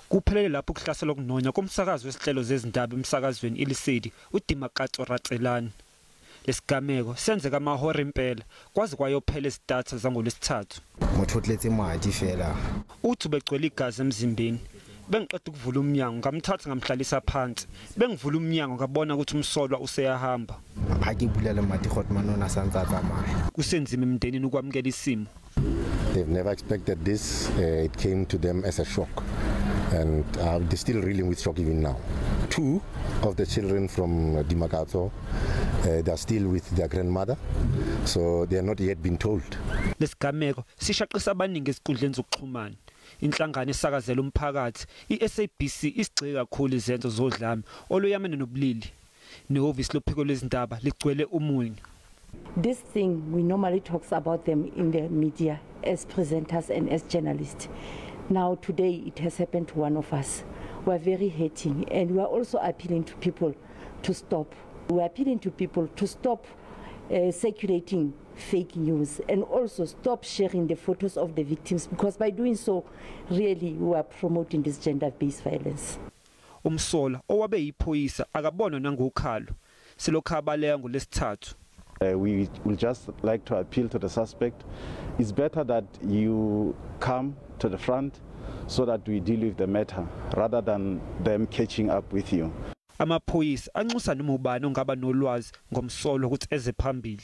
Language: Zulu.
Kuphelele lapho ukuhlaselwa kunonya komsakazi wesihlelo zezindaba emsakazweni iLesedi, uDimakatso Ratselane. Lesigameko senzeka amahora impela kwaze kwayophela izitatha zangolwesithathu. Motho o tletse madi fela. Uthi ubegcwele igazi emzimbeni. Bengiqeda ukuvula umnyango ngamthatha ngamhlalisa phansi. Bengivula umnyango ngabona ukuthi umsolwa useyahamba. Ha ke bula lemati Hotman o na sa ntse a tsamaya. Kusenzima emndenini ukwamukela isimo. They've never expected this. It came to them as a shock. And they're still reeling with shock even now. Two of the children from Dimakatso, they are still with their grandmother, so they are not yet been told. Lesigameko sishaqisa abaningi ezinkundleni zokuxhumana. Inhlangano esakazela umphakathi iSABC isigxeke kakhulu izenzo zodlame oluyamene nobulili. Nehhovisi lophiko lwezindaba ligcwele umunyu. This thing, we normally talks about them in the media as presenters and as journalists. Now today it has happened to one of us. We are very hurting and we are also appealing to people to stop. We are appealing to people to stop circulating fake news and also stop sharing the photos of the victims, because by doing so, really we are promoting this gender-based violence. Umsolwa owabe yiphoyisa akabonwa nangokhalo. Selokhu abaleka ngolesithathu. We will just like to appeal to the suspect. It's better that you come to the front so that we deal with the matter rather than them catching up with you. Amaphoyisa anxusa noma ubani ongaba nolwazi ngomsolwa ukuthi eze phambili.